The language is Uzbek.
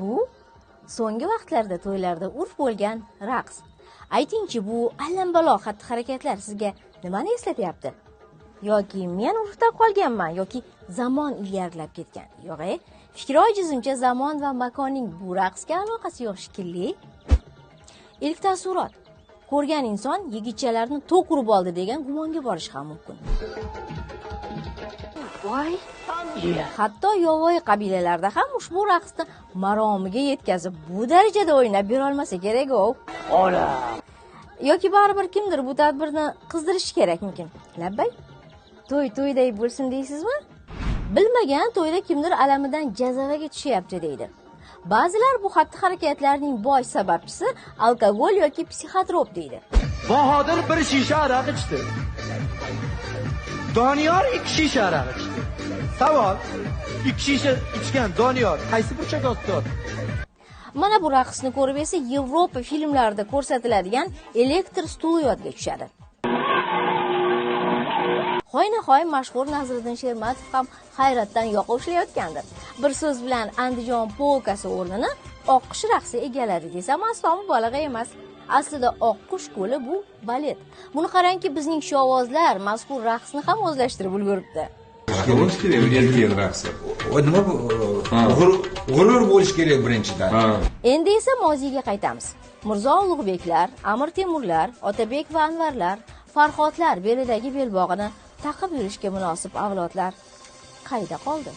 Bu so'nggi vaqtlarda to'ylarda urf bo'lgan raqs. Aytingchi, bu allambalo xatti-harakatlar sizga nimani eslatyapti? Yoki men urfdan qolganman, yoki zamon ilgarilab ketgan. Yo'q, fikri ojizimcha zamon va makonning bu raqsga aloqasi yo'q shekilli. Ilk taassurot. Ko'rgan inson yigitchalarni to'q urib oldi degan gumonga borishi ham mumkin. Voy. Hatto yovvoyi qabilalarda ham ushbu raqsni maromiga yetkazib bu darajada o'ynab bera olmasa kerak-ku. Ola. Yoki baribir kimdir bu tadbirni qizdirishi kerakmikin? Labbay. To'y to'yday bo'lsin deysizmi? Bilmagan to'yda kimdir alamidan jazavaga tushyapti deydi. Ba'zilar bu xatti-harakatlarning bosh sababchisi alkogol yoki psixotrop deydi. Bahodir bir shisha aroq ichdi. Doniyor 2 shisha aroq ichdi. Savol: 2 shisha ichgan Doniyor qaysi burchak ostida yotdi? Mana bu raqsni ko'rib esa Yevropa filmlarida ko'rsatiladigan elektr stuli yodga tushadi. Hoynahoy mashhur Nazriddin Shermatov ham hayratdan yoqa ushlayotgandir. Bir so'z bilan Andijon polkasi o'rnini oqqush raqsi egalladi desam aslo mubolag'a emas. Aslida oqqush ko'li bu balet. Buni qarangki, bizning shovvozlar mazkur raqsni ham o'zlashtirib ulguribdi. Bo'lish kerak, erkak raqsi. Nima bu? G'urur bo'lish kerak birinchidan. Endi esa moziyga qaytamiz. Mirzo Ulug'beklar, Amir Temurlar, Otabek va Anvarlar, Farhodlar belidagi belbog'ini taqib yurishga munosib avlodlar qayda qoldi?